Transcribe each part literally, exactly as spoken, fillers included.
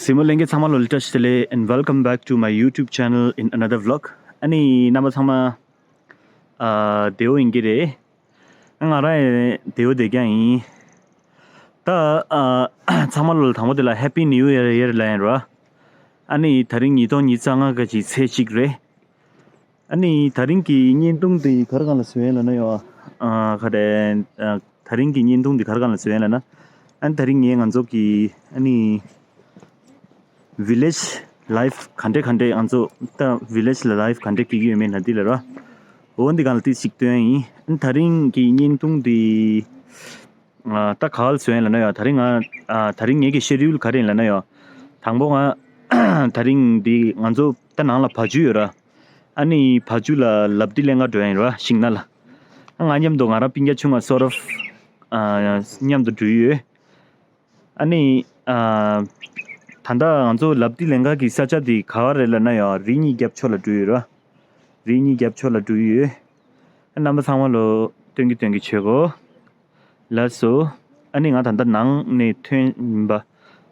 གཟིགས་མོ་ལྷན་རྒྱས་ཚང་མ་ལོ་ལ་བཀྲ་ཤིས་བདེ་ལེགས། And welcome back to my YouTube channel in another vlog. ཨ་ནི་རྣམ་པ་ཚང་མ་ཨ་བདེ་པོ་ཡིན་གྱི་རེད། ང་རང་ཡང་བདེ་པོ་བསྡད་ཀྱང་ཡིན། ད་ཨ་ཚང་མ་ལོ་ལ་དང་པོ་དེ་ལ་Happy New Year ཡེར་ལབ་ཡིན་ར། ཨ་ནི་དེ་རིང་ཉིས་སྟོང་ཉི་ཤུ་རྩ་ལྔ་གི་ཚེས་གཅིག་རེད། ཨ་ནི་དེ་རིང་གི་བརྙན་ཐུང་འདི་ག་རེ་སྒང་ལ་བཟོས་ཡིན་ལབ་ན་ཡོ། ཨ་ག་རེ། ཨ་དེ་རིང་གི་བརྙན་ཐུང་འདི་ག་རེ་སྒང་ལ་བཟོས་ཡིན་ལབ་ན། ཨ་ནི་དེ་རིང་ངས་ང་ཚོ་གི་ཨ་ནི་village life ག་འདྲས་ག་འདྲས་ང་ཚོ་ད་village ལ་life ག་འདྲས་སྐྱེལ་གྱི་ཡོད་མེད་ན་འདི་ལ་ར། འོ་འདི་སྒང་ལ་ཏིས་ཅིག་སྟོན་ཡིན། ཨ་ནི་དེ་རིང་གི་བརྙན་ཐུང་འདི་ཨ་ད་ག་ལ་བཟོས་ཡིན་ལབ་ན་ཡོ། དེ་རིང་ང་ཨ་དེ་རིང་ངེད་ཀྱི་schedule ག་རེ་ཡིན་ལབ་ན་ཡོ། དང་པོ་ང་དེ་རིང་འདི་ང་ཚོ་ད་ནང་ལ་བ་ཕྱུགས་ཡོད་ར། ཨ་ནི་བ་ཕྱུགས་ལ་ལབ་རྡི་ལེན་ག་འགྲོ་ཡིན་ར་ཤིང་ནགས་ལ། ང་མཉམ་དུ་ང་རང་སྤུན་ཀྱག་ཆུང་བ་སོ་རབ་ཨ་མཉམ་དུ་འགྲོ་ཡི་ཡོད། ཨ་ནི་ཨ་ད་ལྟ་ང་ཚོ་ལབ་རྡི་ལེན་ག་གི་ས་ཆ་འདི་ག་བ་རེད་ལབ་ན་ཡོ། རི་གཉིས་རྒྱབ་ཕྱོགས་ལ་འགྲོ་ཡི་ཡོད་ར། རི་གཉིས་རྒྱབ་ཕྱོགས་ལ་འགྲོ་ཡི་ཡོད། རྣམ་པ་ཚང་མ་ལོ་སྟོན་གྱི་སྟོན་གྱི་བྱེད་གོ། ལགས་སོ། ཨ་ནི་ང་ད་ལྟ་ནང་ནས་ཐོན་ཡིན་པ།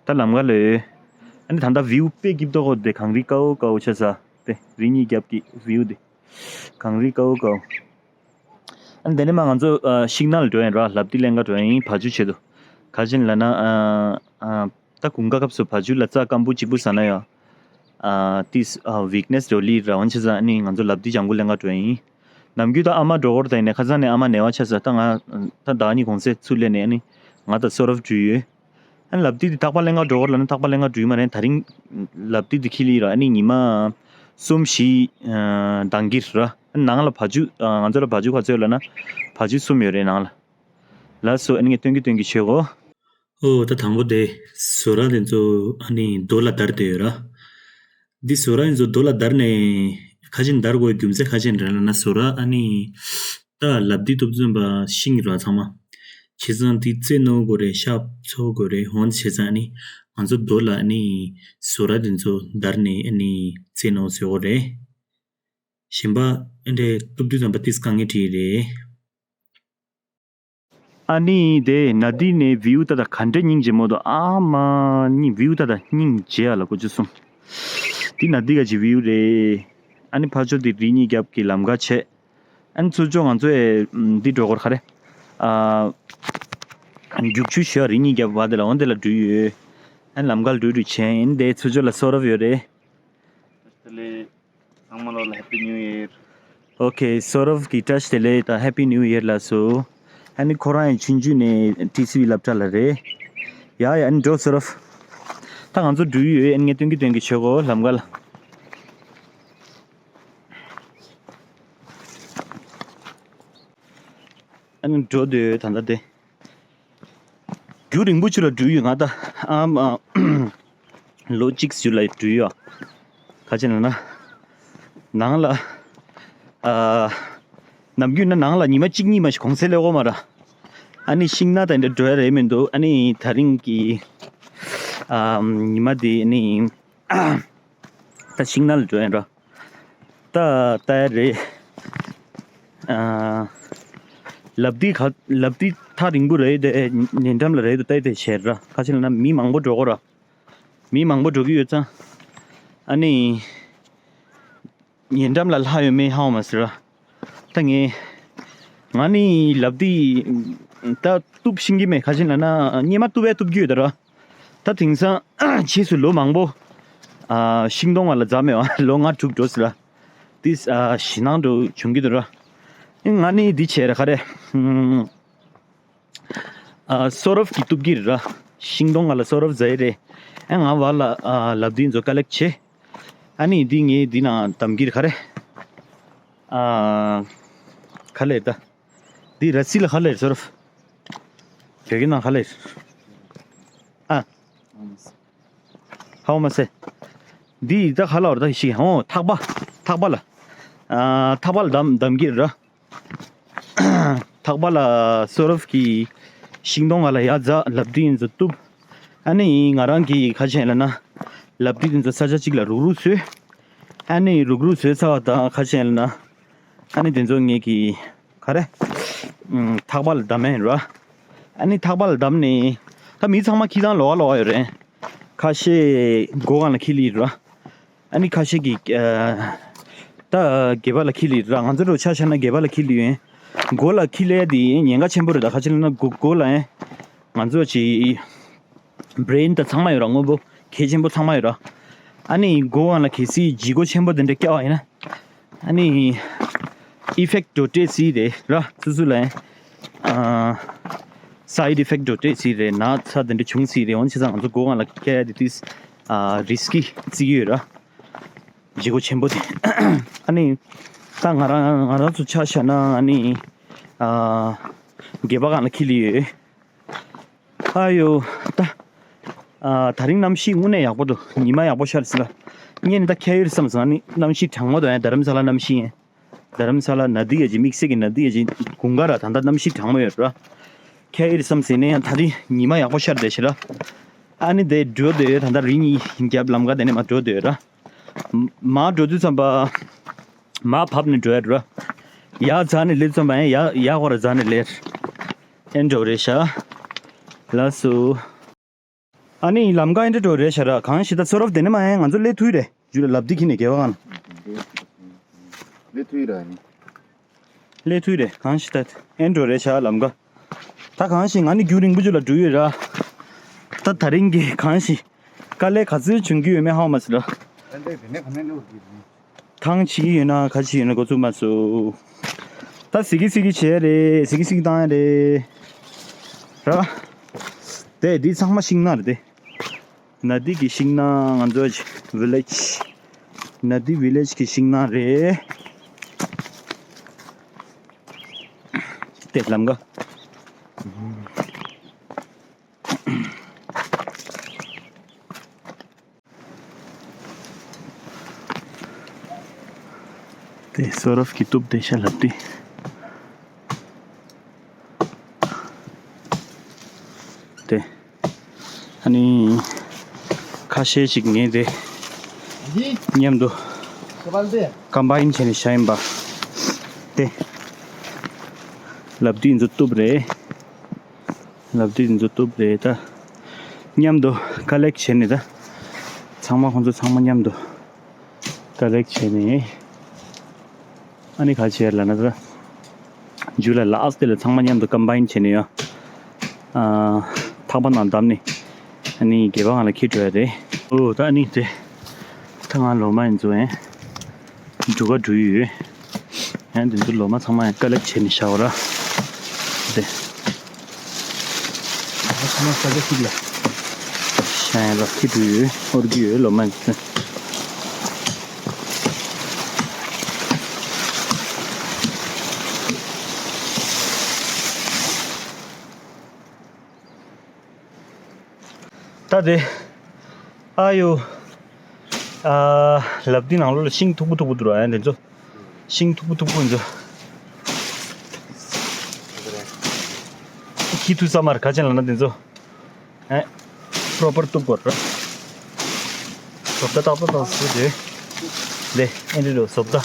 ད་ལམ་ཁ་ལ་ཡོད། ཨ་ནི་ད་ལྟ་view དཔེ་སྐྱིད་པོ་འདུག་གོ། དེ་གངས་རི་དཀར་པོ་དཀར་པོ་ཆགས་ས། དེ་རི་གཉིས་རྒྱབ་ཀྱི་view དེ། གངས་རི་དཀར་པོ་དཀར་པོ། ཨ་ནི་དེ་ནས་མ་ང་ཚོ་ཨ་ཤིང་ནགས་ལ་འགྲོ་ཡིན་ར། ལབ་རྡི་ལེན་ག་འགྲོ་ཡིན། བ་ཕྱུགས་ཆེད་དུ། ག་ཅི་ཡིན་ལབ་ན་ཨ་ཨ་ད་དགུན་ཁ་སྐབས་སུ་བ་ཕྱུགས་ལ་རྩྭ་སྐམ་པོ་གཅིག་པུ་ཟ་ན་ཡང་ཨ་ཏིས་ཨ་weakness འགྲོ་ལི་ར། འོན་ཆེ་ས་ཨ་ནི་ང་ཚོ་ལབ་རྡི་ལྗང་གུ་ལེན་ག་འགྲོ་ཡིན། ནམ་རྒྱུན་ད་ཨ་མ་འགྲོ་སྐོར་དང་ཡིན་ནའི་ཁ་སང་ནས་ཨ་མ་ནད་པ་ཆགས་ས། ད་ང་ད་ཟླ་གཉིས་གོང་ཚད་ཚུར་སླེབས་ནས་ཨ་ནི་ང་དང་སོ་རབ་འགྲུལ་ཡོད། ཨ་ནི་ལབ་རྡི་འདི་ཐག་པ་ལེན་ག་འགྲོ་སྐོར་ལབ་ན་ཐག་པ་ལེན་ག་འགྲུལ་མ་རེད། དེ་རིང་ལབ་རྡི་འདི་འཁྱེར་ལི་ར། ཨ་ནི་ཉི་མ་གསུམ་བཞི་ཨ་འདང་གི་ར། ཨ་ནི་ནང་ལ་བ་ཕྱུགས་ཨ་ང་ཚོ་ལ་བ་ཕྱུགས་ག་ཚོད་ལབ་ན་བ་ཕྱུགས་གསུམ་ཡོད་རེད་ནང་ལ། ལགས་སོ། ཨ་ནི་ངས་སྟོན་གྱི་སྟོན་གྱི་བྱེད་གོ། ཨོ་ད་དང་པོ་དེ་ཟོ་ར་དེ་ཚོ་ཨ་ནི་རྡོ་ལ་བརྡར་བསྡད་ཡོད་ར། འདི་ཟོ་ར་དེ་ཚོ་རྡོ་ལ་བརྡར་ནས་ཁ་ཆེམས་བརྡར་དགོས་རྒྱུ་མཚན་ཁ་ཆེམས་རེད་ལབ་ན། ཟོ་ར་ཨ་ནི་ད་ལབ་རྡི་གཏུབ་ཙམ་པ་ཤིང་ར་ཚང་མ། བྱས་ཙང་འདི་རྩེ་ནོར་དགོས་རེད། ཤ་འཚོ་དགོས་རེད། འོན་བྱས་ཙང་ཨ་ནི་ང་ཚོ་རྡོ་ལ་ཨ་ནི་ཟོ་ར་དེ་ཚོ་བརྡར་ནས་ཨ་ནི་རྩེ་ནོར་བཟོ་དགོས་རེད། གཞན་པ་ཨ་འདྲས་གཏུབ་དུས་ཙམ་པ་ཏིས་དཀའ་ངལ་འཕྲད་ཀྱི་རེད། ཨ་ནི་དེ་ན་དེ་ནས་view ད་ད་ག་འདྲ་སྙིང་རྗེ་མོ་འདུག་ཨ་མ་ནི་view ད་ད་སྙིང་རྗེ་ཡ་ལ་ཀོ་ཅུ་སུམ། དེ་ན་དེ་ག་ཅི་view རེད། ཨ་ནི་ཕར་ཕྱོགས་དེ་རི་གཉིས་རྒྱབ་ཀྱི་ལམ་ཁ་བྱས། ཨ་ནི་ཚུར་ཕྱོགས་ང་ཚོ་ཨེ་འདི་འགྲོ་སྐོར་ག་རེ། ཨ་རྒྱུག་ཆུ་ཞོ་རི་གཉིས་རྒྱབ་བ་དེ་ལ་འོན་དེ་ལ་འགྲུལ་ཡོད། ཨ་ནི་ལམ་ཁ་ལ་འགྲུལ་འགྲུལ་བྱས། ཨ་ནི་དེ་ཚུར་ཕྱོགས་ལ་སོ་རབ་ཡོད་རེད། དེ་ལས། ཚང་མ་ལོ་ལ་Happy New Year། ཨོ་ཁེ། སོ་རབ་ཀྱིས་བཀྲ་ཤིས་བདེ་ལེགས་དང་Happy New Year ལབ་སོང་། ཨ་ནི་ཁོ་རང་ཡང་ཆུང་ཆུང་ནས་ཊི་སི་ཝི་སློབ་གྲྭ་ལ་རེད། ཡ་ཡ། ཨ་ནི་འགྲོ་སོ་རབ། ད་ང་ཚོ་འགྲུལ་ཡོད། ཨ་ནི་ངས་སྟོན་གྱི་སྟོན་གྱི་བྱེད་གོ་ལམ་ཁ་ལ། ཨ་ནི་འགྲོ་འདོད་ད་ལྟ་དེ། རྒྱུན་རིང་པོ་ཅིག་ལ་འགྲུལ་ཡོད་ང་ད། ཨམ་ཨ། ལོ་གཅིག་ཙམ་ལ་འགྲུལ་ཡོད། ག་ཅི་ལབ་ན། ནང་ལ། ཨ། ནམ་རྒྱུན་ན་ནང་ལ་ཉི་མ་གཅིག་གཉིས་མ་ཞིག་གུང་སེང་ལས་འོག་མ་ར། ཨ་ནི་ཤིང་ནགས་དང་འདྲ་འགྲོ་ཡ་རེད་མི་འདུག་ཨ་ནི་དེ་རིང་གི། ཨ། ཉི་མ་དེ་ནི། ད་ཤིང་ནགས་ལ་འགྲོ་ཡ་ར། ད་ལྟ་ཡ་རེད། ཨ། ལབ་རྡི་ག་ལབ་རྡི་ཐག་རིང་པོ་རེད་དེ། ཉེ་འགྲམ་ལ་རེད་དེ། ལྟ་ཡ་དེ་བྱས་ར། ག་ཅི་ལབ་ན་མི་མང་པོ་འགྲོ་གོ་ར། མི་མང་པོ་འགྲོ་གི་ཡོད་ཙང་། ཨ་ནི། ཉེ་འགྲམ་ལ་ལྷག་ཡོད་མེད་ཧ་གོ་མ་སོང་ར། ད་ངས། ང་ནི་ལབ་རྡི་ད་གཏུབ་ཤེས་ཀྱི་མེད། ག་ཅི་ལབ་ན་སྔོན་མ་གཏུབ་པས་གཏུབ་ཀྱི་ཡོད་ད་ར། ད་དེང་སང་ཕྱིས་སུ་ལོ་མང་པོ་ཨ་ཤིང་སྡོང་བ་ལ་འཛེགས་མེད་པ། ལོ་ལྔ་དྲུག་འགྲོ་སོང་ར། དེ་ཨ་ཞེད་སྣང་འདྲ་བྱུང་གི་འདུག་ར། ང་ནི་འདི་བྱས་ར་ག་རེ། ཨ་སོ་རབ་ཀྱིས་གཏུབ་ཀྱི་རེད་ར། ཤིང་སྡོང་ང་ལ་སོ་རབ་འཛེགས་རེད། ཨ་ང་བ་ལ་ཨ་ལབ་རྡི་ཚོ་ཀ་ལེག་བྱས། ཨ་ནི་འདི་ངས་འདི་ནང་བསྡམ་གྱི་རེད་ག་རེ། ཨ་ག་ལེར་ད། འདི་ར་སི་ལ་ག་ལེར་སོ་རབ། བོད་སྐད་ནང་ག་ལེར། ཨ། ཧ་གོ་མ་སོང་། འདི་ད་ག་ལ་བར་ད་ཤི་ཧོ་ཐག་པ། ཐག་པ་ལ། ཨ་ཐག་པ་ལ་བསྡམ་བསྡམ་གྱི་རེད་ར། ཐག་པ་ལ་སོ་རབ་ཀྱིས་ཤིང་སྡོང་ང་ལ་ཡ་འཛེགས། ལབ་རྡི་ཚོ་གཏུབ། ཨ་ནི་ང་རང་གིས་ག་ཅི་ལབ་ན། ལབ་རྡི་ཚོ་ས་ཆ་གཅིག་ལ་རུག་རུག་བཟོས། ཨ་ནི་རུག་རུག་བཟོས་ཚར་བ་དང་ག་ཅི་ལབ་ན། ཨ་ནི་དེ་ཚོ་ངེད་ཀྱིས་ག་རེ། ཨམ་ཐག་པ་ལ་བསྡམས་ཡིན་ར། ཨ་ནི་ཐག་པ་ལ་བསྡམས་ནས། ད་མི་ཚང་མ་ཁྱི་དང་ལོགས་ཀ་ལོགས་ཀ་ཡོད་རེད། ཁ་ཤས་སྒོ་སྒང་ལ་འཁྱེར་ལི་ར། ཨ་ནི་ཁ་ཤས་ཀྱིས་ཨ་ད་སྒལ་པ་ལ་འཁྱེར་ལི་ར། ང་ཚོ་རུ་ཆ་བཞག་ན་སྒལ་པ་ལ་འཁྱེར་ལི་ཡོད། སྒོ་ལ་འཁྱེར་ལས་དེ་ཉེན་ཁ་ཆེན་པོ་རེད། ད་ཁ་ཆེ་ལ་ན་སྒོ་སྒོ་ལ་ཡང་ང་ཚོ་ཅིག་བྷི་རེན་དང་ཚང་མ་ཡོད་ར། དངོས་པོ་གལ་ཆེན་པོ་ཚང་མ་ཡོད་ར། ཨ་ནི་སྒོ་སྒང་ལ་གལ་སྲིད་ལྗིད་ཁོག་ཆེན་པོ་དེ་འདྲ་བཀལ་བ་ཡིན་ན། ཨ་ནི་ཨི་ཕེག་འགྲོ་སྲིད་རེད་ར། སོ་སོ་ལ་ཡང་ཨ་སའིཌ་ཨི་ཕེག་འགྲོ་སྲིད་རེད། ན་ཚ་དེ་འདྲ་བྱུང་སྲིད་རེད། འོན་ཆེ་ཚང་ང་ཚོ་སྒོ་སྒང་ལ་བཀལ་ཡ་དེ་ཏིས་ཨ་རིས་ཀི་བརྩི་གི་ཡོད་ར། ལྗིད་ཁོག་ཆེན་པོ་དེ། ཨ་ནི་ད་ང་རང་ང་རང་ཚོ་ཆ་བཞག་ན་ཨ་ནི་ཨ་སྒལ་པ་སྒང་ལ་འཁྱེར་ལི་ཡོད། ཨ་ཡོ། ད་ཨ་ད་རིང་གནམ་གཤིས་དངོས་གནས་ཡག་པོ་འདུག་ཉི་མ་ཡག་པོ་ཤར་སོང་ལ། ངས་ནི་ད་ཁྱེར་ཡོད་བསམ་སོང་། ཨ་ནི་གནམ་གཤིས་གྲང་མོ་འདུག་ཡང་རྡ་རམ་ས་ལ་གནམ་གཤིས་ཡིན། རྡ་རམ་ས་ལ་ན་དི་ཡ་ཅིག་དམིགས་བསལ་གྱི་ན་དི་ཡ་ཅིག་དགུན་ཁ་ར། ད་ལྟ་གནམ་གཤིས་གྲང་མོ་ཡོད་ར། ཁྱེར་ཡོད་བསམ་སོང་ནས་ཡང་ད་རིང་ཉི་མ་ཡག་པོ་ཤར་བསྡད་ཤག་ར། ཨ་ནི་དེ་འགྲོ་བསྡད་ཡོད། ད་ལྟ་རི་གཉིས་རྒྱབ་ལམ་ཁ་དེ་ནས་མར་འགྲོ་བསྡད་ཡོད་ར། མར་འགྲོ་དུས་ཙམ་པ་མར་བབས་ནས་འགྲོ་ཡ་ར། ཡར་འཛེགས་ནས་སླེབས་ཙམ་པ་ཡང་ཡར་ཡར་ཁོ་ར་འཛེགས་ནས་སླེབས། ཨེ་འགྲོ་རེད་ཤག་ལགས་སོ། ཨ་ནི་ལམ་ཁ་ཨེ་འདྲ་འགྲོ་རེད་ཤག་ར། གང་ཞིག་ད་ཚོ་རབ་དེ་ནས་མ་ཡང་ང་ཚོ་སླེབས་ཐུབ་རེད། ཇུ་ལ་ལབ་དེ་ཁྱེར་ནས་སྒལ་པ་སྒང་ལ། སླེབས་ཐུབ་ར་ནི། སླེབས་ཐུབ་རེད། གང་ཞིག་ད་ཨེ་འགྲོ་རེད་ཤག་ལམ་ཁ། ད་གང་ཞིག་ང་ནི་རྒྱུན་རིང་པོ་ཅིག་ལ་འགྲོ་ཡོད་ར། ད་ད་རིང་གི་གང་ཞིག་དཀའ་ལས་ག་ཚོད་བྱུང་གི་ཡོད་མེད་ཧ་གོ་མ་སོང་ར། ཨ་འདྲ་དེ་ནས་ག་ནས་སླེབས་ཀྱི་རེད། ཐང་ཆད་ཀྱི་ཡོད་ན་ག་ཅི་ཡོད་ན་འགོ་ཚུགས་མ་སོང་། ད་ཟིག་གི་ཟིག་གི་བྱས་རེད། ཟིག་གི་ཟིག་བཏང་ཡ་རེད་ར། དེ་འདི་ཚང་མ་ཤིང་ནགས་རེད་དེ། ན་དི་གི་ཤིང་ནགས། ང་ཚོ་བི་ལེཇ་ན་དི་བི་ལེཇ་གི་ཤིང་ནགས་རེད། དེ་ལམ་ཁ། དེ་སོ་རབ་ཀྱི་གཏུབ་དེ་ཤ་ལབ་དེ། དེ། ཨ་ནི་ཁ་ཤས་ཤིག་ངས་དེ་མཉམ་དུ་ཀམ་བྷའིན་བྱས་ནས་བཞག་ཡིན་པ། དེ་ལབ་དུས་ཚོ་གཏུབ་རེད། ལབ་དུས་ཚོ་གཏུབ་རེད་ད། མཉམ་དུ་ཀ་ལེག་བྱས་ནས་ད། ཚང་མ་ཁོང་ཚོ་ཚང་མ་མཉམ་དུ་ཀ་ལེག་བྱས་ནས། ཨ་ནི་ག་བྱས་ལབ་ན་ད། ཇུ་ལའི་ལཱ་སི་ཊི་དེ་ལ་ཚང་མ་མཉམ་དུ་ཀམ་བྷའིན་བྱས་ནས་ཡ། ཨ། ཐག་པ་ནང་བསྡམས་ནས། ཨ་ནི་སྒལ་པ་སྒང་ལ་འཁྱེར་འགྲོ་ཡ་རེད། ཨོ་ད་ཨ་ནི་དེ། ད་ང་ལོ་མ་ཡིན་ཚོ་ཡིན། འགྲུལ་ཁ་འགྲོ་ཡི་ཡོད། ཡང་འདི་ཚོ་ལོ་མ་ཚང་མ་ཡང་ཀ་ལེག་བྱས་ནས་བཞག་པ་ར། དེ། ཚང་མ་ས་ཆ་གཅིག་ལ། བཞག་ཡ་ར་ཁྱི་འགྲོ་ཡི་ཡོད། ཨོར་གི་ཡོད་ལོ་མ་ཡིན་ཚོ། ད་དེ། ཨ་ཡོ། ཨ། ལབ་དེ་ནང་ལོགས་ལ་ཤིང་མཐུག་པོ་མཐུག་པོ་འདུག་ར། ཡང་དེ་ཚོ། ཤིང་མཐུག་པོ་མཐུག་པོ་འདུག་ཁྱི་ཐུག་ས་མར་ག་ཅན་ལ་ན་དེ་ཚོ། ཨེ། པྲོ་པར་གཏུབ་དགོས་ར། བཟོ་ལྟ་ཏག་ཏག་ཏག་བཟོས་ཏེ། ལེ། ཨེ་འདྲ་རེད་བཟོ་ལྟ།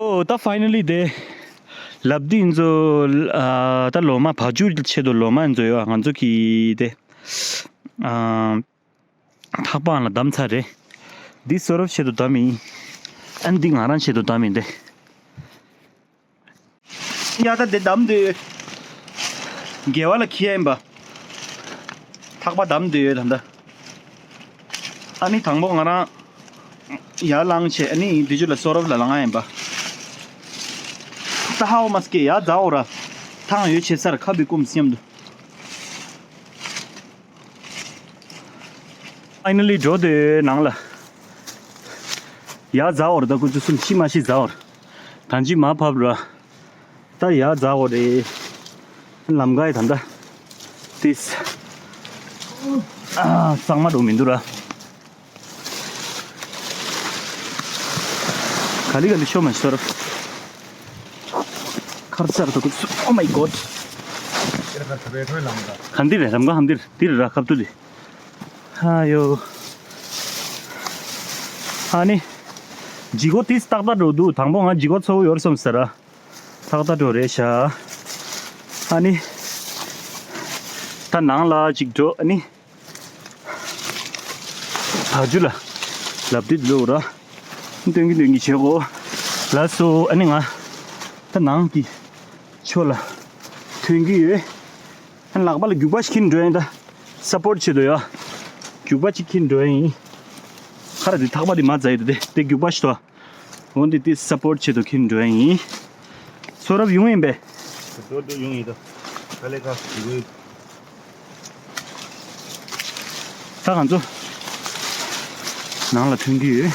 ཨོ་ད་ཕའི་ནལ་ལི་དེ་ལབ་དེ་ཡིན་ཚོ། ཨ། ད་ལོ་མ་བ་ཕྱུགས་ཆེད་དུ་ལོ་མ་ཡིན་ཚོ་ཡོད། ང་ཚོ་གི་དེ། ཨ། ཐག་པའང་ལ་བསྡམས་ཚར་རེད། འདི་སོ་རབ་ཆེད་དུ་བསྡམས་ཡིན། ཨ་འདི་ང་རང་ཆེད་དུ་བསྡམས་ཡིན་ཏེ། ཡ་ད་དེ་བསྡམས་དུས། སྒལ་པ་ལ་འཁྱེར་ཡ་ཡིན་པ། ཐག་པ་བསྡམས་དུས་ད་ལྟ། ཨ་ནི་དང་པོ་ང་རང་ཡར་ལངས་བྱས། ཨ་ནི་དེ་ཚོ་ལ་སོ་རབ་ལ་ལངས་ཡ་ཡིན་པ། ད་ཧ་འོ་མ་སྐད་ཡར་འཛེག་འོ་ར། ཐང་ཡོད་ཆེ་སར་ཁ་བི་ཀུམ་སྙམ་དུ། ཕའི་ནལ་ལི་འགྲོ་དེ་ནང་ལ། ཡ་ཛ་འོར་ད་ཀུ་ཅུ་སུམ་ཤི་མ་ཤི་ཛ་འོར། ད་ཅི་མ་ཕབ་ར། ད་ཡ་ཛ་འོར་རེད། ལམ་ཀ་ཡི་ད་ད། ཏིས། ཨ་གཙང་མ་འགྲོ་མི་འདུག་ར། ག་ལི་ག་ལི་ཤོ་མ་ཤོར། ཁར་སར་ད་ཀུ་ཅུ་སུམ། Oh my God. ག་འདིར་རེད་ལམ་ཀ་འདིར་འདིར་ར་ཁབ་ཏུ་ལི། ཨ་ཡོ། ཨ་ནི། ཇི་གོ་ཏིས་ཏག་ཏག་འགྲོ་འདུག་དང་པོ་ང་ཇི་གོ་ཚོ་ཡོར་སོམ་ཟེར་ར། ཏག་ཏག་འགྲོ་རེད་ཤག་ཨ་ནི། ད་ནང་ལ་ཅིག་འགྲོ་ཨ་ནི། བ་ཇུ་ལ། ལབ་དུས་འགྲོ་ར། སྟོན་གི་སྟོན་གི་བྱེད་གོ། ལ་སོ་ཨ་ནི་ང་། ད་ནང་གི། ཆོ་ལ། ཐོན་གི་ཡོད། ལག་པ་ལ་རྒྱུག་པ་ཞིག་འཁྱེར་འགྲོ་ཡིན་ད། སཔོར་ཊི་བྱེད་དུ་ཡ། རྒྱུག་པ་ཅིག་འཁྱེར་འགྲོ་ཡིན། ཁ་ར་དེ་ཐག་པ་དེ་མ་ཛ་ཡི་དེ་དེ་རྒྱུག་པ་ཞིག་ཏོ། འོན་ཏེ་དེ་སཔོར་ཊི་བྱེད་དུ་འཁྱེར་འགྲོ་ཡིན། ཚོ་རབ་ཡོང་ཡིན་པས། ཚོ་རབ་ཡོང་ཡིན་ད། ཁ་ལེ་ཁ་ཞིག་གོ། ད་ང་ཚོ། ནང་ལ་ཐོན་གི་ཡོད།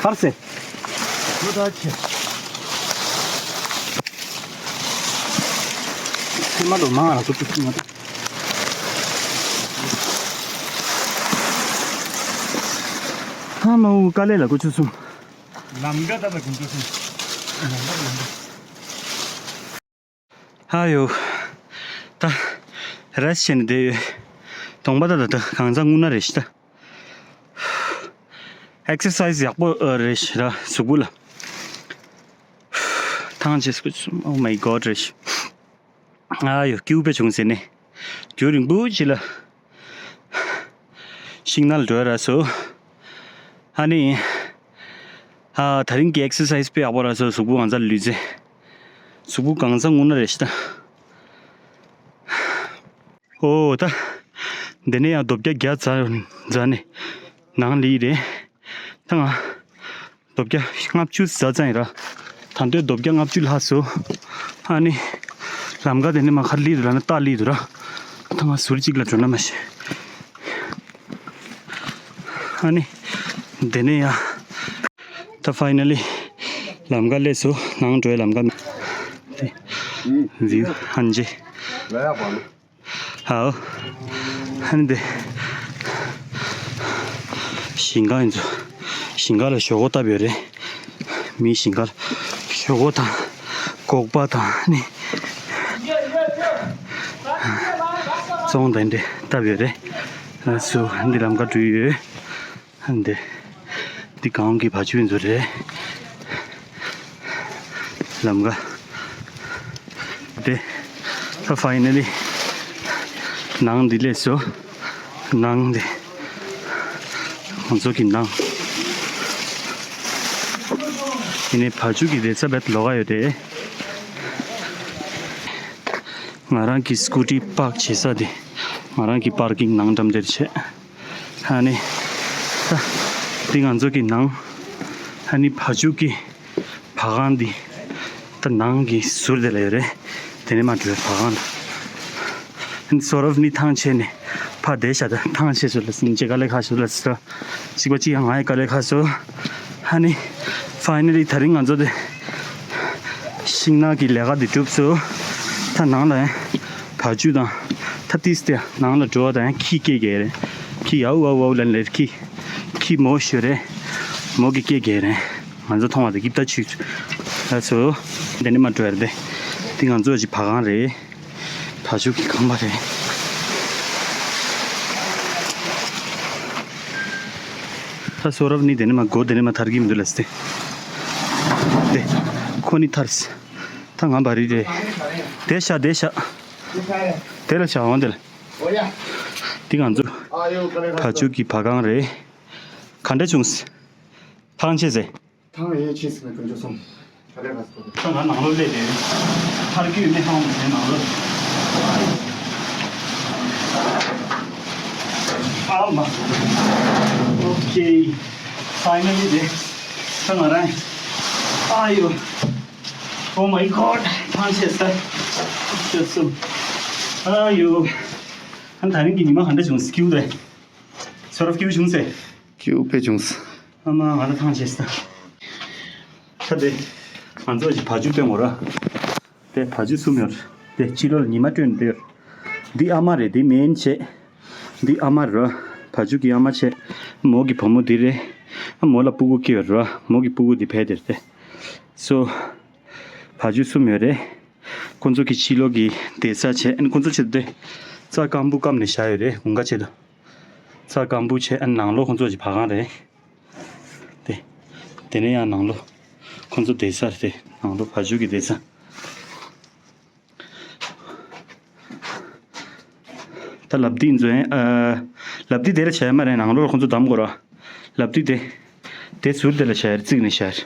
ཧར་སེ། ཁོ་ད་ཆེ། ཁྱེད་མ་འགྲོ་མ་ང་ཚོ་ཀུ་ཅུ་མ་ད། ཧ་མ་འུ་དཀའ་ལས་ལ་ཀུ་ཅུ་སུམ། ལམ་ཀ་ད་ད་ཀུ་ཅུ་སུམ། ཨ་ཡོ། ད། རེ་སི་ཊི་བྱས་ནས་བསྡད་ཡོད། གདོང་པ་ད་ད་ད་གང་ཚ་རྔུལ་ན་རེ་ཞིག་ད། ཨེག་སར་སའི་ཛི་ཡག་པོ་ཨ་རེ་ཞིག་ར་གཟུགས་པོ་ལ། ཐང་ཆད་སུ། Oh my God རེ་ཞིག་ཨ་ཡོ་སྐྱིད་པོ་བྱུང་ཟེར་ནས། རྒྱུན་རིང་པོ་ཅིག་ལ། ཤིང་ནགས་ལ་འགྲོ་ཡ་རག་སོང་། ཨ་ནི། ཨ་ད་རིང་གི་ཨེག་སར་སའི་ཛི་དཔེ་ཡག་པོ་རག་སོང་། གཟུགས་པོ་གང་ཚ་ལུས་རྩལ། གཟུགས་པོ་གང་ཚ་རྔུལ་ན་རེ་ཞིག་ད། ཨོ་ད། འདི་ནས་ཡང་རྡོ་བརྒྱ་བརྒྱ་ཛ་ཛ་ནས་ནང་ལི་རེད། ད་ང་། རྡོ་བརྒྱ་ལྔ་བཅུ་ཙམ་ཙམ་ཡིན་ར། ད་འདོད་རྡོ་བརྒྱ་ལྔ་བཅུ་ལྷག་སོང་། ཨ་ནི། ལམ་ཀ་དེ་ནི་མ་ཁར་ལི་ར་ན་རྟ་ལི་དུ་ར། ད་ང་ཟུར་གཅིག་ལ་འགྲོ་ན་མ་ཤེས། ཨ་ནི། དེ་ནས་ཡ། ད་ཕའི་ནལ་ལི། ལམ་ཀ་སླེབས་སོང་། ནང་འགྲོའི་ལམ་ཀ་མེད། དེ། བིའུ་ཧན་ཇེ། ཧའོ། ཧན་དེ། ཞིང་ཁ་ཡིན་ཚོ། ཞིང་ཁ་ལ་ཞོག་ཁོག་བཏབ་ཡོད་རེད། མིའི་ཞིང་ཁ་ལ་ཞོག་ཁོག་དང་སྒོག་པ་དང་ནི། བཙོང་དང་འདྲེ་བཏབ་ཡོད་རེད། ཨ་སུ་འདི་ལམ་ཁ་འགྲུལ་ཡོད། འདི། འདི་གངས་ཀྱི་བ་ཕྱུགས་ཚོ་རེད། ལམ་ཀ། དེ། ད་ཕའི་ནལ་ལི། ནང་འདི་སླེབས་སོང་། ནང་འདི། ང་ཚོ་གི་ནང་། ཡིན་ནའི་བ་ཕྱུགས་ཀྱི་བསྡད་ས་བེད་ལོག་ག་ཡོད་དེ། ང་རང་གི་སྐུ་ཊི་པག་བྱེད་ས་དེ། ང་རང་གི་པར་ཀིང་ནང་འགྲམ་དེར་བྱས། ཨ་ནི། ད། འདི་ང་ཚོ་གི་ནང་། ཨ་ནི་བ་ཕྱུགས་ཀྱི་བ་གང་འདི། ད་ནང་གི་ཟུར་དེ་ལ་ཡོད་རེད། དེ་ནས་མ་འགྲོ་བའི་བ་གང་ལ། ཨ་ནི་སོ་རབ་ནི་ཐང་ཆད་ནས་ཕ་བསྡད་བཞག་ད་ཐང་ཆད་སོ་ལ་སིན་ཅེ་དཀའ་ལས་ཁག་སོ་ལ་སི་ད། གཅིག་པ་གཅིག་ཡང་ང་ཡི་དཀའ་ལས་ཁག་སོ། ཨ་ནི། ཕའི་ནལ་ལི་དེ་རིང་ང་ཚོ་དེ། ཤིང་ནགས་ཀྱི་ལས་ཀ་འདི་གྲུབ་སོང་། ད་ནང་ལ་ཡང་བ་ཕྱུགས་དང་། ད་ཏིས་ཏེ་ནང་ལ་འགྲོ་བ་དང་ཡང་ཁྱི་སྐད་རྒྱག་རེད། ཁྱི་ཡའུ་ཝའུ་ཝའུ་ལབ་ལེར་ཁྱི། ཁྱི་མོ་ཤོད་རེད། མོ་གི་སྐད་རྒྱག་རེད། ང་ཚོ་མཐོང་བ་དང་གིབ་ལྟ་ཆུ། ལ་སོ། འདི་ནས་མ་འགྲོ་ཡ་རེད་དེ། འདི་ང་ཚོ་ཅིག་བ་གང་རེད། བ་ཕྱུགས་ཀྱི་ཁང་པ་རེད། ད་སོ་རབ་ནི་དེ་ནས་མ་སྒོ་དེ་ནས་མ་ཐར་གི་མི་འདུག་ལ་སྟེ། དེ། ཁོ་ནི་ཐར་སི། ད་ང་བ་རི་རེད། དེ་ཤ་དེ་ཤ། དེ་ལ་ཤ་འོང་དེ་ལ། འདི་ང་ཚོ། བ་ཕྱུགས་ཀྱི་བ་གང་རེད། ག་འདྲ་བྱུང་སི། ཐང་ཆད་ཟེ། ཐང་ཡེ་ཆི་སི་ནི་ཀུན་སྤྱོད་སོང་། ད་རེས་ལ་སོང་། ད་ང་ནང་ལོགས་སླེབས་ཏེ། ཐར་རྒྱུ་ཡོད་མེད་ཧང་མ་བྱས་ནང་ལོགས། ཨ་མ། ཨོ་ཁེ། Finally དེ་ད་ང་རང་ཨ་ཡོ། Oh my god. ཐང་ཆད་ས། ཤོད་སོང་། ཨ་ཡོ། ཨ་ད་རིང་གི་ཉི་མ་ག་འདྲ་བྱུང་། སྐྱིད་པོ་རེད། ཚོར་སྐྱིད་པོ་བྱུང་ཟེར། སྐྱིད་པོ་དཔེ་བྱུང་། ཨ་མ་ང་ལ་ཐང་ཆད་ས། ད་དེ་ང་ཚོ་ཅིག་བ་ཕྱུགས་སྟོན་དགོས་ར། དེ་བ་ཕྱུགས་གསུམ་ཡོད། དེ་ཕྱི་ལོགས་ལ་ཉི་མ་སྤྲོད་ནས་སྡོད་ཡོད། འདི་ཨ་མ་རེད། འདི་སྨན་བྱས། འདི་ཨ་མ་རེད། བ་ཕྱུགས་ཀྱི་ཨ་མ་བྱས། མོ་གི་བུ་མོ་འདི་རེད། ཨ་མོ་ལ་སྤུ་གུ་སྐྱེས་ཡོད་རེད། མོ་གི་སྤུ་གུ་འདི་ཕལ་དེར་དེ། སོ། བ་ཕྱུགས་གསུམ་ཡོད་རེད། ཁོ་ཚོ་གི་ཕྱི་ལོགས་ཀྱི་བསྡད་ས་བྱས། ཨ་ནི་ཁོ་ཚོ་ཆེད་དུ་རྩྭ་སྐམ་པོ་སྐམ་ནས་བཞག་ཡོད་རེད། དགུན་ཁ་ཆེད་དུ། རྩྭ་སྐམ་པོ་བྱས། ཨ་ནི་ནང་ལོགས་ཁོ་ཚོ་གི་བ་གང་རེད། དེ། དེ་ནས་ཡང་ནང་ལོགས་ཁོ་ཚོ་བསྡད་ས་རེད། དེ་ནང་ལོགས་བ་ཕྱུགས་ཀྱི་བསྡད་ས། ད་ལབ་དེ་ཚོ་ཡིན། ཨ། ལབ་དེ་དེ་ལ་བྱས་མ་རེད། ནང་ལོགས་ཁོ་ཚོ་བསྡམ་དགོས་ར། ལབ་དེ་དེ། དེ་ཟུར་དེ་ལ་བྱས་རྩིག་ནས་བྱས།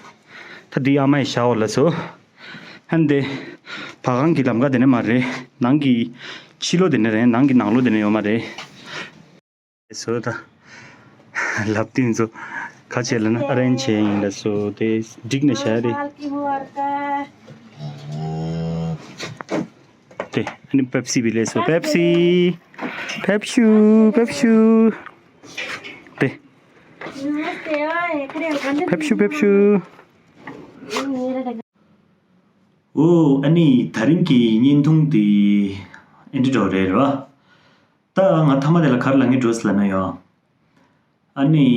ད་འདི་ཨ་མ་ཡི་ཤའོ་ལ་སོ། ཧན་དེ། བ་གང་གི་ལམ་ཁ་དེ་ནས་མ་རེད། ནང་གི་ཕྱི་ལོགས་དེ་ནས་རེད། ནང་གི་ནང་ལོགས་དེ་ནས་ཡོད་མ་རེད། སོ་ད། ལབ་དེ་ཚོ་ག་བྱས་ལབ་ན་ཨ་རེན་བྱས་ཡིན་ལ་སོ། དེ་སྒྲིག་ནས་བཞག་རེད། དེ་ཨ་ནི་པེབ་སི་བི་ལས་སོ། པེབ་སི། པེབ་ཤུ། པེབ་ཤུ། དེ། པེབ་ཤུ། པེབ་ཤུ། འོ། ཨ་ནི་ད་རིང་གི་བརྙན་ཐུང་དེ་ཨེ་འདྲ་འདྲ་རེད་ར། ད་ང་མཐའ་མ་དེ་ལ་ག་རེ་ལབ་སྙིང་འདོད་ལབ་ན་ཡོ། ཨ་ནི།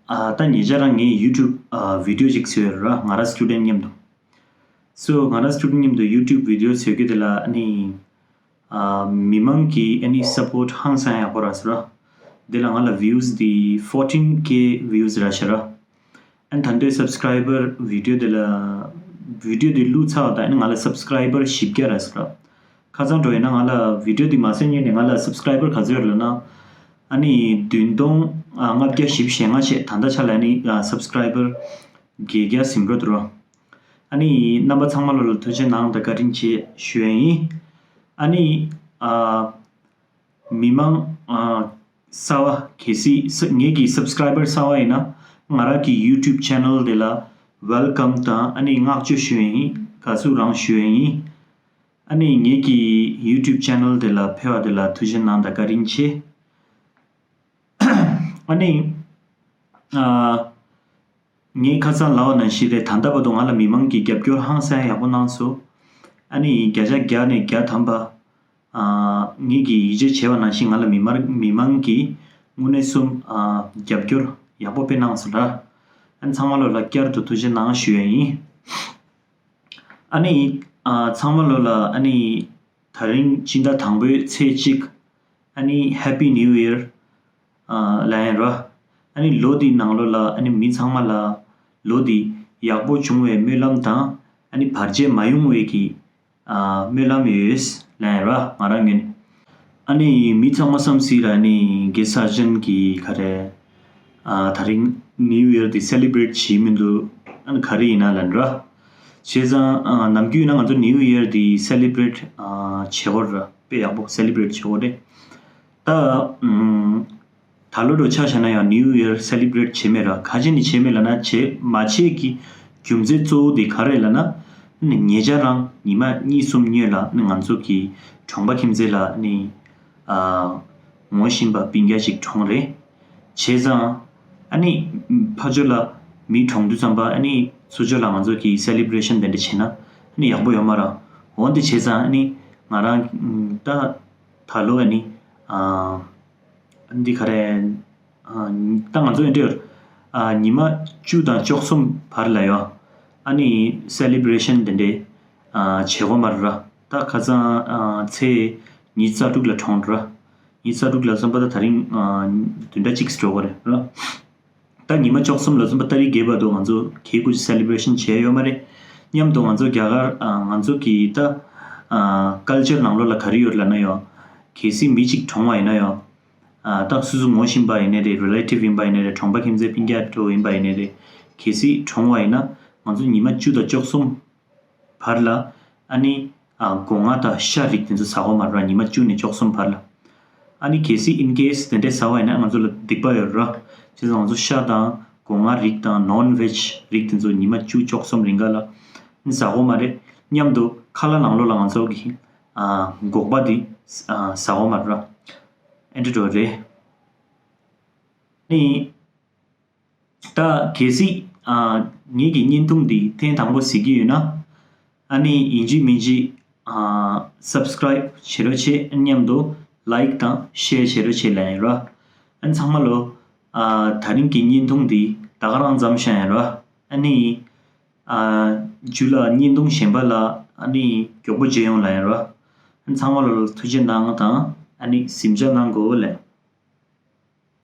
ཨ། ད་ཉེ་ཆར་རང་ངས་ཡུ་ཊུབ་ཨ། བི་ཌི་ཡོ་ཅིག་བཟོས་ཡོད་ར། ང་རང་སི་ཊུ་ཌེན་ཊི་མཉམ་དུ། སོ་ང་རང་སི་ཊུ་ཌེན་ཊི་མཉམ་དུ་ཡུ་ཊུབ་བི་ཌི་ཡོ་བཟོས་རྒྱུ་དེ་ལ་ཨ་ནི། ཨ། མི་མང་གི་ཨ་ནི་སཔོརྚ་ཧང་སང་ཡག་པོ་རག་སོང་ར། དེ་ལ་ང་ལ་བིའུ་སི་དེ་ཕོར་ཊིན་ཀེ་བིའུ་སི་རག་ཤག་ར། ཨ་ནི་ད་ལྟའི་སབ་སི་ཀ་རའི་བར་བི་ཌི་ཡོ་དེ་ལ། བི་ཌི་ཡོ་དེ་བླུགས་ཚར་བ་དང་ཨ་ནི་ང་ལ་སབ་སི་ཀ་རའི་བར་བཞི་བརྒྱ་རག་སོང་ར། ཁ་སང་འགྲོ་ཡིན་ན་ང་ལ་བི་ཌི་ཡོ་དེ་མ་བཟོས་སྔོན་ནས་ང་ལ་སབ་སི་ཀ་རའི་བར་ག་ཚོད་ཡོད་ལབ་ན། ཨ་ནི་བདུན་སྟོང་ལྔ་བརྒྱ་བཞི་བཅུ་ཞེ་ལྔ་བྱས། ད་ལྟ་ཆ་ལ་ཨ་ནི་སབ་སི་ཀ་རའི་བར་བརྒྱད་བརྒྱ་ཟིན་འགྲོ་འདུག་ར། ཨ་ནི་རྣམ་པ་ཚང་མ་ལོ་ལ་ཐུགས་རྗེ་གནང་དང་བཀའ་དྲིན་ཆེ་ཞུ་ཡ་ཡིན། ཨ་ནི། ཨ། མི་མང་། ཨ། གསར་བ་གལ་སྲིད་ངེད་ཀྱི་སབ་སི་ཀ་རའི་བར་གསར་བ་ཡིན་ན་ང་རང་གི་ཡུ་ཊུབ་ཆེ་ནལ་དེ་ལ་ཝེལ་ཀམ་དང་ཨ་ནི་བསྔགས་བརྗོད་ཞུ་ཡ་ཡིན། དགའ་བསུ་རང་ཞུ་ཡ་ཡིན། ཨ་ནི་ངེད་ཀྱི་ཡུ་ཊུབ་ཆེ་ནལ་དེ་ལ་ཕེབས་པ་དེ་ལ་ཐུགས་རྗེ་གནང་དང་བཀའ་དྲིན་ཆེ། ཨ་ནི། ཨ། ངས་ཁ་སང་ལབ་པ་ནང་བཞིན་རེད། ད་ལྟ་བར་དུ་ང་ལ་མི་མང་གིས་རྒྱབ་སྐྱོར་ཧང་སང་ཡག་པོ་གནང་སོང་། ཨ་ནི་བརྒྱ་ཆ་བརྒྱ་ནས་བརྒྱ་ཐམ་པ། ཨ། ངེད་ཀྱིས་ཡིད་ཆེས་བྱས་པ་ནང་བཞིན་ང་ལ་མི་མང་མི་མང་གིས་དངོས་གནས་གསུམ། ཨ། རྒྱབ་སྐྱོར་ཡག་པོ་དཔེ་གནང་སོང་ར། ཨ་ནི་ཚང་མ་ལོ་ལ་བསྐྱར་དུ་ཐུགས་རྗེ་གནང་ཞུ་ཡ་ཡིན། ཨ་ནི། ཨ། ཚང་མ་ལོ་ལ་ཨ་ནི། ད་རིང་སྤྱི་ཟླ་དང་པོའི་ཚེས་གཅིག་ཨ་ནི་Happy New Year ཨ་ལབ་ཡིན་ར། ཨ་ནི་ལོ་འདིའི་ནང་ལོ་ལ་ཨ་ནི་མི་ཚང་མ་ལ་ལོ་འདི་ཡག་པོ་བྱུང་བའི་སྨོན་ལམ་དང་ཨ་ནི་བར་ཆད་མ་ཡོང་བའི་གི་ཨ་སྨོན་ལམ་ཡོད་ལབ་ཡིན་ར། ང་རང་ངོས་ནས། ཨ་ནི་མི་ཚང་མ་བསམ་སྲིད་ར། ཨ་ནི་རྒན་གསར་ཅན་གྱི་ག་རེ། ཨ། ད་རིང་New Year དེ་སེ་ལི་བྷི་རེཊ་བྱེད་མི་འདུག་ཨ་ནི་ག་རེ་ཡིན་ན་ལབ་ན་ར། བྱས་ཙང་ཨ་ནམ་རྒྱུན་ཡིན་ན་ང་ཚོ་New Year དེ་སེ་ལི་བྷི་རེཊ་ཨ་བྱེད་དགོས་ར། དཔེ་ཡག་པོ་སེ་ལི་བྷི་རེཊ་བྱེད་དགོས་རེད། ད་ཨམ། ད་ལོ་འདྲ་ཆ་བཞག་ན་ཡང་New Year སེ་ལི་བྷི་རེཊ་བྱེད་མེད་ར། ག་རེ་བྱས་ནས་བྱེད་མེད་ལབ་ན། བྱེད་མ་བྱེད་ཀྱི་རྒྱུ་མཚན་གཙོ་བོ་དེ་ག་རེ་ལབ་ན། ཨ་ནི་ཉེ་ཆར་རང་ཉི་མ་གཉིས་གསུམ་སྔོན་ལ་ཨ་ནི་ང་ཚོ་གི་གྲོང་པ་ཁྱིམ་མཚེས་ལ་ཨ་ནི། ཨ། ངོ་ཤེས་པ་སྤུན་ཀྱག་ཅིག་གྲོངས་རེད། བྱས་ཙང་ཨ་ནི་ཕར་ཕྱོགས་ལ་མི་གྲོངས་དུས་ཙམ་པ་ཨ་ནི་ཚུར་ཕྱོགས་ལ་ང་ཚོ་གི་སེ་ལི་བྷི་རེ་ཤན་དེ་འདྲ་བྱས་ན་ཨ་ནི་ཡག་པོ་ཡོད་མ་རེད། འོན་ཏེ་བྱས་ཙང་ཨ་ནི་ང་རང་ད་ད་ལོ་ཨ་ནི་ཨ་འདི་ག་རེ། ཨ། ད་ང་ཚོ་ཨེ་འདྲ། ཨ། ཉི་མ་བཅུ་དང་བཅུ་གསུམ་བར་ལ་ཡོད། ཨ་ནི་སེ་ལི་བྷི་རེ་ཤན་དེ་འདྲ་ཨ་བྱེད་དགོས་མ་རེད་ར། ད་ཁ་སང་ཨ་ཚེས་ཉི་ཤུ་རྩ་དྲུག་ལ་གྲོངས་ར། ཉི་ཤུ་རྩ་དྲུག་ལ་སོང་པ་ད་ད་རིང་ཨ་བདུན་ཕྲག་གཅིག་འགྲོ་གི་རེད་ར། ད་ཉི་མ་བཅུ་གསུམ་ལ་སོང་པ་ཏ་རིག་བརྒྱད་བར་དུ་ང་ཚོ་གལ་ཀུ་ཅི་སེ་ལི་བྷི་རེ་ཤན་བྱས་ཡོད་མ་རེད། མཉམ་དུ་ང་ཚོ་རྒྱ་གར་ཨ་ང་ཚོ་གི་ད་ཨ་ཀལ་ཅར་ནང་ལོགས་ལ་ག་རེ་ཡོད་ལབ་ན་ཡང་། གལ་སྲིད་མི་གཅིག་གྲོངས་པ་ཡིན་ན་ཡང་། ཨ་ད་སོ་སོ་ངོ་ཤེས་པ་ཡིན་ནའི་རེད། རི་ལེ་ཊིབ་ཡིན་པ་ཡིན་ནའི་རེད། གྲོང་པ་ཁྱིམ་མཚེས་སྤུན་ཀྱག་འདྲ་བོ་ཡིན་པ་ཡིན་ནའི་རེད། གལ་སྲིད་གྲོངས་པ་ཡིན་ན་ང་ཚོ་ཉི་མ་བཅུ་དང་བཅུ་གསུམ་བར་ལ་ཨ་ནི་ཨ་སྒོ་ང་དང་ཤ་རིགས་དེ་ཚོ་ཟ་དགོས་མ་རེད་ར། ཉི་མ་བཅུ་ནས་བཅུ་གསུམ་བར་ལ། ཨ་ནི་གལ་སྲིད་ཨིན་ཀེ་སི་དེ་འདྲས་ཟ་བ་ཡིན་ན་ང་ཚོ་ལ་སྡིག་པ་ཡོད་ར། བྱས་ཙང་ང་ཚོ་ཤ་དང་ སྒོ་ང་རིགས་དང་non veg རིགས་དེ་ཚོ་ཉི་མ་བཅུ་བཅུ་གསུམ་རིང་ག་ལ་ཟ་དགོས་མ་རེད་སྙམ་དུ་ཁ་ལག་ནང་ལོགས་ལ་ང་ཚོ་གི་ཨ་འགོག་པ་འདི་ཨ་ཟ་དགོས་མ་རེད་ར། ཨེ་འདྲ་འགྲོ་རེད། ནི། ད་གལ་སྲིད་ཨ་ངེད་ཀྱི་བརྙན་ཐུང་འདི་ཐེངས་དང་པོ་གཟིགས་ཀྱི་ཡོད་ན། ཨ་ནི་ཡིན་གཅིག་མིན་གཅིག་ཨ་subscribe བྱེད་རོགས་བྱེད་མཉམ་དུ་like དང་share བྱེད་རོགས་བྱེད་ལབ་ཡིན་ར། ཨ་ནི་ཚང་མ་ལོ། ཨ་ད་རིང་གི་བརྙན་ཐུང་འདི་ད་ག་རང་མཚམས་བཞག་ཡིན་ར། ཨ་ནི། ཨ་རྒྱུ་ལ་བརྙན་ཐུང་གཞན་པ་ལ་ཨ་ནི་མགྱོགས་པོ་མཇལ་ཡོང་ལབ་ཡིན་ར། ཨ་ནི་ཚང་མ་ལོ་ཐུགས་རྗེ་གནང་དང་ཨ་ནི་གཟིམ་འཇག་གནང་དགོས་ལབ།